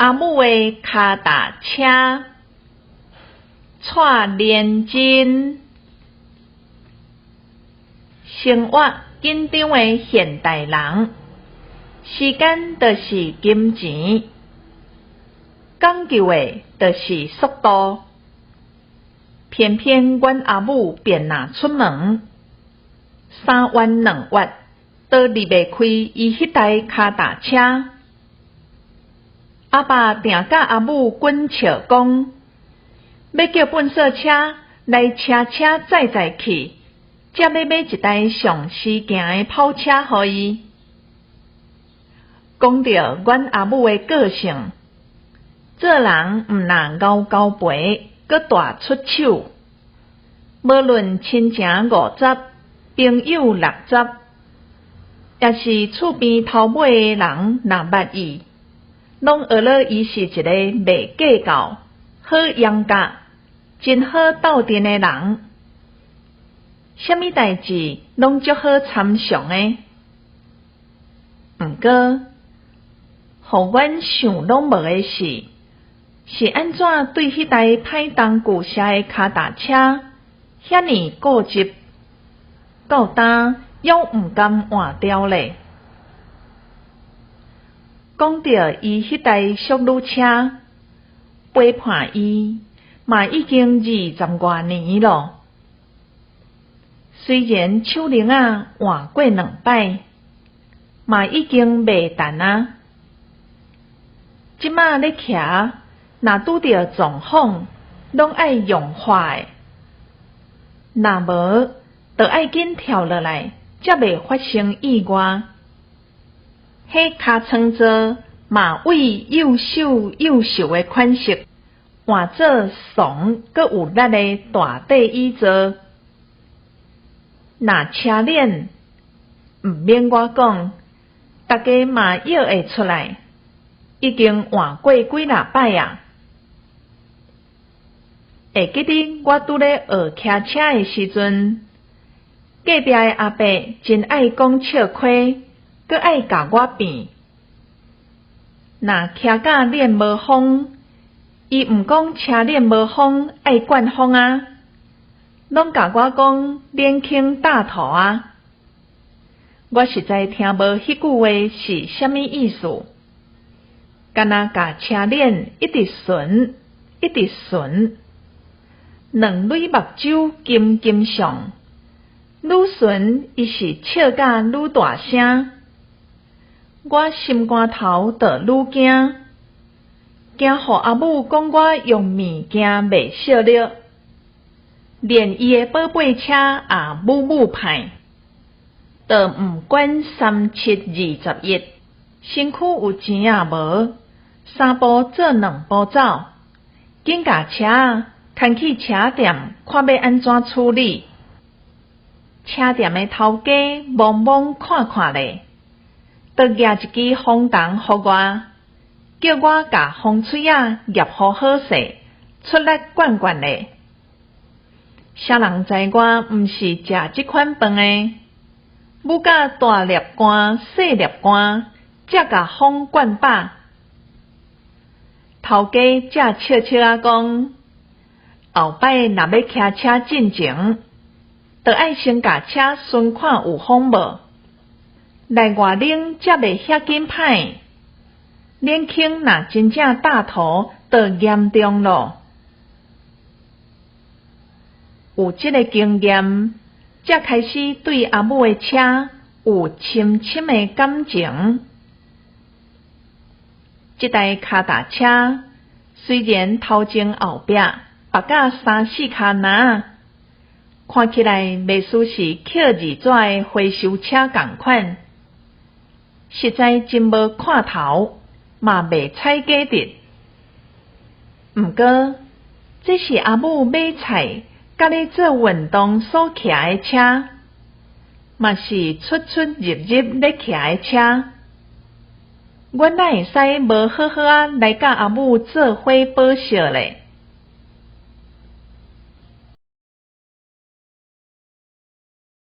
阿母的跤踏車，蔡連真。生活緊張的現代人，時間就是金錢，講究的就是速度。偏偏阮阿母便若出門，3月2月都離袂開伊彼台跤踏車。阿爸定佮阿母滾笑講，欲叫糞掃車來車車載載去，才欲買一台上時行的跑車予伊。講著阮阿母的個性，做人毋若𠢕交陪，閣大出手。無論親情50，朋友60，抑是厝邊頭尾的人若捌伊，攏學咧伊是一个袂計較、好養家、真好鬥陣的人，啥物代誌攏足好參詳的。毋過，予阮想攏無的是，是按怎對彼台歹東舊式的跤踏車遐爾固執，到今猶毋甘換掉咧。講著伊彼台淑女車，陪伴伊嘛已經20外年囉。雖然手鈴仔換過兩擺，嘛已經袂彈啊。這馬咧騎，若拄著撞風，攏愛用喝的。若無，就愛緊跳落來，才袂發生意外。彼尻川座嘛為又瘦又瘦的款式，換做慫閣有力的大塊椅座。若車鏈，毋免我講，大家嘛臆會出來，已經換過幾若擺啊。會記得我拄咧學騎車的時陣，隔壁的阿伯真愛講笑話，閣愛共我變。若騎甲鏈無風，伊毋講車鏈無風愛灌風啊，攏共我講鏈輕焦塗啊。我實在聽無彼句話是啥物意思，干焦共車鏈一直巡，一直巡。兩蕊目睭金金上，愈巡伊是笑甲愈大聲，我心肝頭就愈驚，驚予阿母講我用物件袂省力，連伊的寶貝車也母母歹，就毋管三七二十一，身軀有錢也無，三步做兩步走，緊共車牽去車店，看欲按怎處理。車店的頭家摸摸看看咧，就舉一支風筒予我，叫我共風吹仔夾予好勢，出力灌灌咧。啥人知我毋是食這款飯的，舞甲大粒汗、細粒汗，才共風灌飽。頭家才笑笑仔講。後擺若欲騎車進前，就愛先共車巡看有風無，內外冷才袂遐緊歹。鏈圈若真正焦塗，就嚴重囉。有這个經驗，才開始對阿母的車有深深的感情。這台跤踏車雖然頭前後壁縛甲三四跤籃，看起來袂輸是抾字紙的回收車仝款，實在真無看頭，嘛袂採價值。毋過，這是阿母買菜佮咧做運動所騎的車，嘛是出出入入咧騎的車。阮哪會使無好好仔來佮阿母做伙寶惜咧？